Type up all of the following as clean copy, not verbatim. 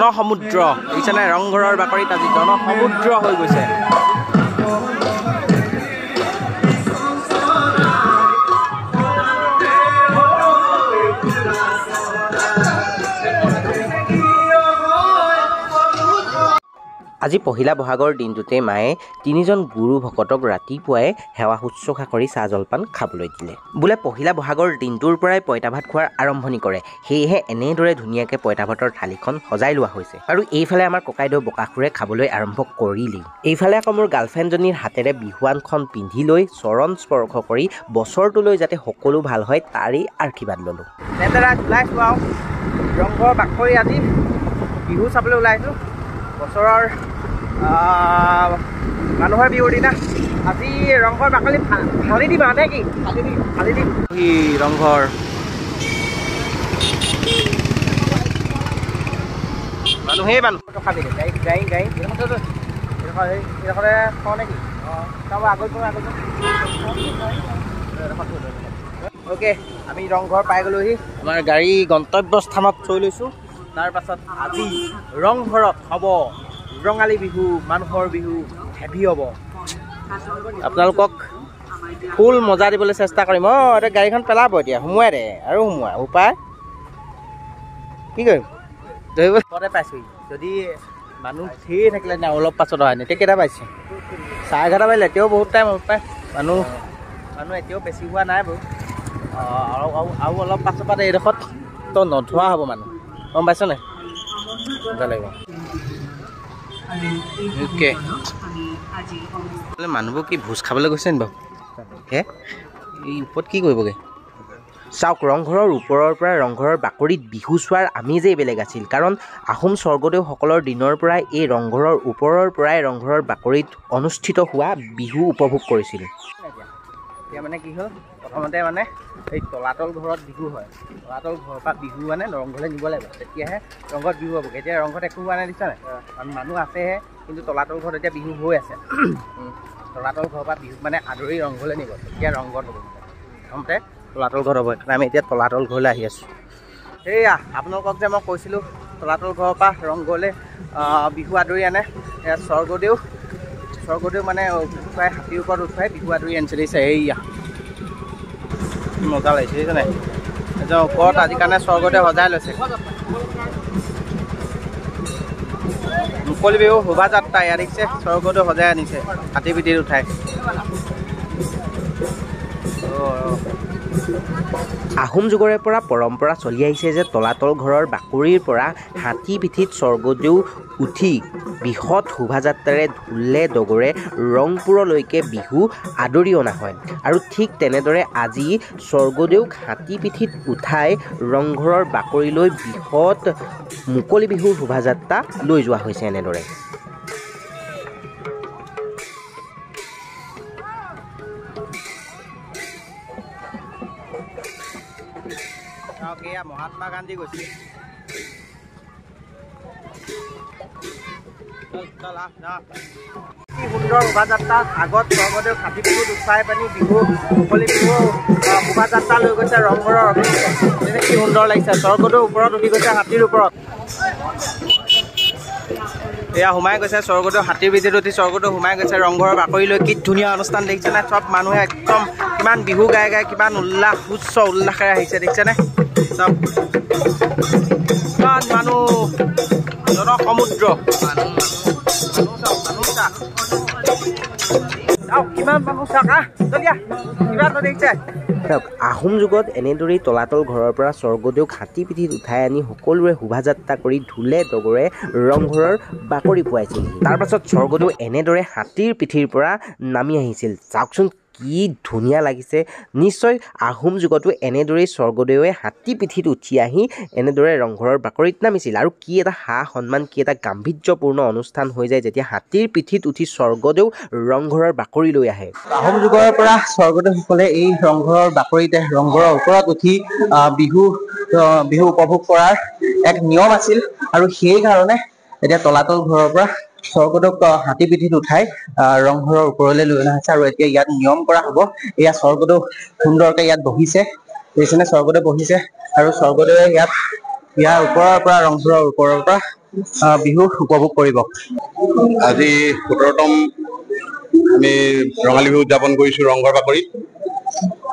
জনসমুদ্ৰ দেখিছেনে? ৰংঘৰৰ বাকৰিত আজি জনসমুদ্ৰ হৈ গৈছে। আজি পহিলা বহাগৰ দিনটোতে মায়ে তিনিজন গুৰু ভকতক ৰাতিপুৱাই সেৱা শুশ্ৰূষা কৰি চাহ জলপান খাবলৈ দিলে। বোলে পহিলা বহাগৰ দিনটোৰ পৰাই পঁইতা ভাত খোৱাৰ আৰম্ভণি কৰে, সেয়েহে এনেদৰে ধুনীয়াকৈ পঁইতা ভাতৰ থালিখন সজাই লোৱা হৈছে। আৰু এইফালে আমাৰ ককাইদেউ বকাসুৰে খাবলৈ আৰম্ভ কৰিলেই। এইফালে আকৌ মোৰ গাৰ্লফ্ৰেণ্ডজনীৰ হাতেৰে বিহুৱানখন পিন্ধি লৈ চৰণ স্পৰ্শ কৰি বছৰটোলৈ যাতে সকলো ভাল হয় তাৰেই আশীৰ্বাদ ল'লোঁ। ওলাইছোঁ আৰু ৰংঘৰ বাকৰি আজি বিহু চাবলৈ ওলাইছোঁ। বছৰৰ মানুহৰ বিহুৰ দিনা আজি ৰংঘৰ বাকলি ফালি দিবা নে কি? ফালি দিম ৰংঘৰ। মানুহেই মানুহ খাবি গাড়ী গাড়ী গাড়ী এইডোখৰতে থওঁ নে কি? অঁ, আগত আগত। অ'কে, আমি ৰংঘৰ পাই গ'লোহি। আমাৰ গাড়ী গন্তব্য স্থানত থৈ লৈছোঁ। তাৰপাছত আজি ৰংঘৰত হ'ব ৰঙালী বিহু, মানুহৰ বিহু, হেভি হ'ব। আপোনালোকক ফুল মজা দিবলৈ চেষ্টা কৰিম। অঁ, এতিয়া গাড়ীখন পেলাব, এতিয়া সোমোৱাই দে আৰু সোমোৱা উপায় কি কৰিম, ধৰিব ঘৰতে পাইছোহি। যদি মানুহ ধেৰ থাকিলে নাই অলপ পাছত অহা নাই। এতিয়া কেইটা পাইছে? 11:30 বাজিলে, এতিয়াও বহুত টাইম হ'ব পাৰে। মানুহ মানুহ এতিয়াও বেছি হোৱা নাই বাৰু। আৰু আৰু অলপ পাছৰ পৰা এইডোখৰত তো নধোৱা হ'ব মানুহ, গম পাইছ নাই? মজা লাগিব। অ'কে, মানুহবোৰ কি ভোজ খাবলৈ গৈছে নি বাৰু? হে, এই ওপৰত কি কৰিবগৈ? চাওক, ৰংঘৰৰ ওপৰৰ পৰা ৰংঘৰৰ বাকৰিত বিহু চোৱাৰ আমেজেই বেলেগ আছিল। কাৰণ আহোম স্বৰ্গদেউসকলৰ দিনৰ পৰাই এই ৰংঘৰৰ ওপৰৰ পৰাই ৰংঘৰৰ বাকৰিত অনুষ্ঠিত হোৱা বিহু উপভোগ কৰিছিল। এতিয়া মানে কি হ'ল, প্ৰথমতে মানে এই তলাতল ঘৰত বিহু হয়। তলাতল ঘৰৰ পৰা বিহু মানে ৰংঘৰলৈ নিব লাগিব, তেতিয়াহে ৰংঘৰত বিহু হ'ব। এতিয়া ৰংঘৰত একো হোৱা নাই, দিছা নাই? মানুহ আছেহে, কিন্তু তলাতল ঘৰত এতিয়া বিহু হৈ আছে। তলাতল ঘৰৰ পৰা বিহু মানে আদৰি ৰংঘৰলৈ নিব, তেতিয়া ৰংঘৰত হ'ব। প্ৰথমতে তলাতল ঘৰত হ'ব। সেইকাৰণে আমি এতিয়া তলাতল ঘৰলৈ আহি আছোঁ। সেয়া আপোনালোকক যে মই কৈছিলোঁ তলাতল ঘৰৰ পৰা ৰংঘৰলৈ বিহু আদৰি আনে, এয়া স্বৰ্গদেউ স্বৰ্গদেউ মানে উঠুৱাই হাতীৰ ওপৰত উঠুৱাই বিহু আদৰি আনিছে, দেখিছে? এইয়া মজা লাগিছে, দেখিছে নাই? এজন ওপৰত আজি কাৰণে স্বৰ্গদেউ সজাই লৈছে। মুকলি বিহু শোভাযাত্ৰা ইয়াত দেখিছে, স্বৰ্গদেউ সজাই আনিছে হাতী পিঠিত উঠাই। আহোম যুগৰে পৰা পৰম্পৰা চলি আহিছে যে তলাতল ঘৰৰ বাকৰিৰ পৰা হাতী পিঠিত স্বৰ্গদেউ উঠি বৃহৎ শোভাযাত্ৰাৰে ঢোলে ডগৰে ৰংপুৰলৈকে বিহু আদৰি অনা হয়। আৰু ঠিক তেনেদৰে আজি স্বৰ্গদেউক হাতী পিঠিত উঠাই ৰংঘৰৰ বাকৰিলৈ বৃহৎ মুকলি বিহুৰ শোভাযাত্ৰা লৈ যোৱা হৈছে এনেদৰে। মহাত্মা গান্ধী গৈছে। কি সুন্দৰ শোভাযাত্ৰা! আগত স্বৰ্গদেউ হাতী বিহুত উঠাই পানি বিহু মুকলি বিহু শোভাযাত্ৰা লৈ গৈছে ৰংঘৰৰ অভিমুখে। কি সুন্দৰ লাগিছে! স্বৰ্গদেউ ওপৰত উঠি গৈছে হাতীৰ ওপৰত। এয়া সোমাই গৈছে স্বৰ্গদেউ হাতীৰ পিঠিত উঠি স্বৰ্গদেউ সোমাই গৈছে ৰংঘৰৰ বাকৰিলৈ। কি ধুনীয়া অনুষ্ঠান দেখিছেনে? চব মানুহে একদম কিমান বিহু গাই গাই কিমান উল্লাস উচ্চ উল্লাসেৰে আহিছে, দেখিছেনে? চব কিমান মানুহ, জনসমুদ্ৰ। কিমান মানুহ চাওক, কিমান মানুহ দেখিছে? আহোম যুগত এনেদৰেই তলাতল ঘৰৰ পৰা স্বৰ্গদেউক হাতী পিঠিত উঠাই আনি সকলোৰে শোভাযাত্ৰা কৰি ঢোলে ডগৰে ৰংঘৰৰ বাকৰি পোৱাইছিল। তাৰপাছত স্বৰ্গদেউ এনেদৰে হাতীৰ পিঠিৰ পৰা নামি আহিছিল। চাওকচোন কি ধুনীয়া লাগিছে! নিশ্চয় আহোম যুগতো এনেদৰেই স্বৰ্গদেৱে হাতী পিঠিত উঠি আহি এনেদৰে ৰংঘৰৰ বাকৰিত নামিছিল। আৰু কি এটা সা সন্মান, কি এটা গাম্ভীৰ্যপূৰ্ণ অনুষ্ঠান হৈ যায় যেতিয়া হাতীৰ পিঠিত উঠি স্বৰ্গদেউ ৰংঘৰৰ বাকৰিলৈ আহে। আহোম যুগৰ পৰা স্বৰ্গদেউসকলে এই ৰংঘৰৰ বাকৰিতে ৰংঘৰৰ ওপৰত উঠি বিহু বিহু উপভোগ কৰাৰ এক নিয়ম আছিল। আৰু সেইকাৰণে এতিয়া তলাতল ঘৰৰ পৰা স্বৰ্গদেউক হাতী পিঠিত উঠাই ৰংঘৰৰ ওপৰলৈ লৈ অনা হৈছে। আৰু এতিয়া ইয়াত নিয়ম কৰা হ'ব। এয়া স্বৰ্গদেউ সুন্দৰকে ইয়াত বহিছে, দেখিছেনে? স্বৰ্গদেউ বহিছে আৰু স্বৰ্গদেৱে ইয়াত ইয়াৰ ওপৰৰ পৰা ৰংঘৰৰ ওপৰৰ পৰা বিহু উপভোগ কৰিব। আজি 17তম আমি ৰঙালী বিহু উদযাপন কৰিছোঁ ৰংঘৰ বাকৰিত।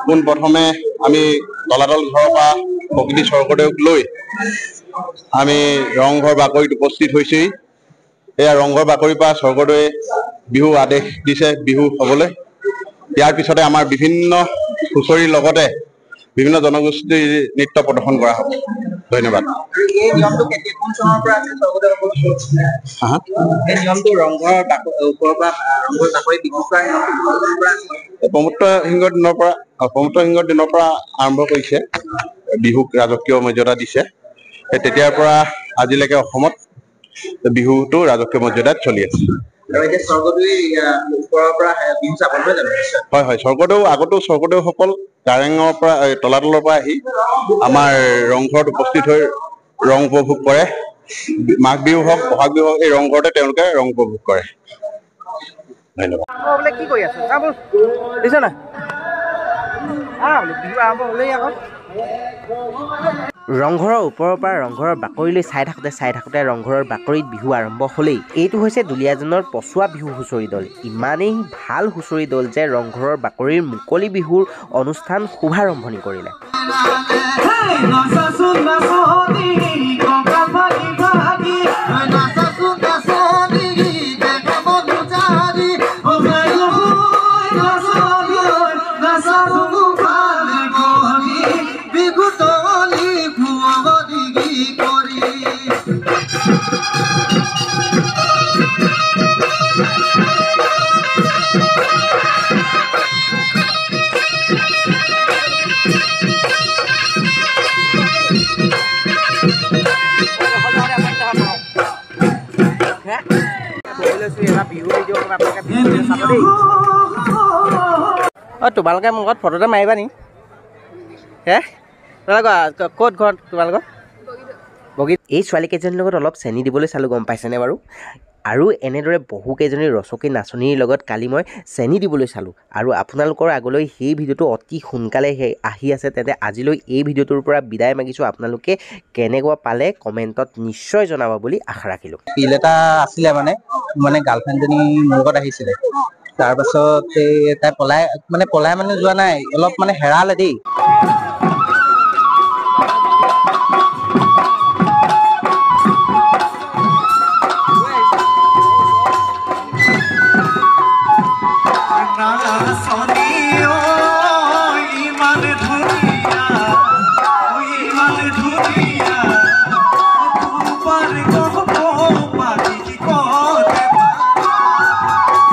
পোনপ্ৰথমে আমি তলাতল ঘৰৰ পৰা প্ৰকৃতি স্বৰ্গদেউক লৈ আমি ৰংঘৰ বাকৰিত উপস্থিত হৈছোহি। এয়া ৰংঘৰ বাকৰিৰ পৰা স্বৰ্গদেৱে বিহু আদেশ দিছে বিহু হ'বলৈ। ইয়াৰ পিছতে আমাৰ বিভিন্ন হুঁচৰিৰ লগতে বিভিন্ন জনগোষ্ঠীৰ নৃত্য প্ৰদৰ্শন কৰা হ'ব। ধন্যবাদ। প্ৰমত্ত সিংহৰ দিনৰ পৰা, প্ৰমত্ত সিংহৰ দিনৰ পৰা আৰম্ভ কৰিছে, বিহুক ৰাজকীয় মৰ্যাদা দিছে। তেতিয়াৰ পৰা আজিলৈকে অসমত বিহুটো ৰাজকীয় মৰ্যাদাত চলি আছে। হয় হয়, স্বৰ্গদেউ আগতো স্বৰ্গদেউসকল কাৰেঙৰ পৰা, তলাতলৰ পৰা আহি আমাৰ ৰংঘৰত উপস্থিত হৈ ৰং উপভোগ কৰে। মাঘ বিহু হওক, বহাগ বিহু হওক, এই ৰংঘৰতে তেওঁলোকে ৰং উপভোগ কৰে। ধন্যবাদ। কি কৰি আছ? বিহু আৰম্ভ হ'লেই আকৌ। ৰংঘৰৰ ওপৰৰ পৰা ৰংঘৰৰ বাকৰিলৈ চাই থাকোঁতে চাই থাকোঁতে ৰংঘৰৰ বাকৰিত বিহু আৰম্ভ হ'লেই। এইটো হৈছে দুলীয়াজানৰ পচোৱা বিহু হুঁচৰি দল। ইমানেই ভাল হুঁচৰি দল যে ৰংঘৰৰ বাকৰিৰ মুকলি বিহুৰ অনুষ্ঠান শুভাৰম্ভণি কৰিলে। তোমালোকে মোৰ ঘৰত ফটো এটা মাৰিবা নি? হে, তোমালোকৰ ক'ত ঘৰত? তোমালোকৰ বগী। এই ছোৱালীকেইজনীৰ লগত অলপ চেনি দিবলৈ চালোঁ, গম পাইছেনে বাৰু? আৰু এনেদৰে বহুকেইজনী ৰচকী নাচনীৰ লগত কালি মই চেনি দিবলৈ চালোঁ আৰু আপোনালোকৰ আগলৈ সেই ভিডিঅ'টো অতি সোনকালে আহি আছে। তেন্তে আজিলৈ এই ভিডিঅ'টোৰ পৰা বিদায় মাগিছোঁ। আপোনালোকে কেনেকুৱা পালে কমেণ্টত নিশ্চয় জনাব বুলি আশা ৰাখিলোঁ। পিল এটা আছিলে, মানে মানে গাৰ্লফ্ৰেণ্ডজনী মোৰ লগত আহিছিলে। তাৰপাছত এই তাই পলাই, মানে পলাই মানে যোৱা নাই, অলপ মানে হেৰালে দেই। ইমান ধুনীয়া।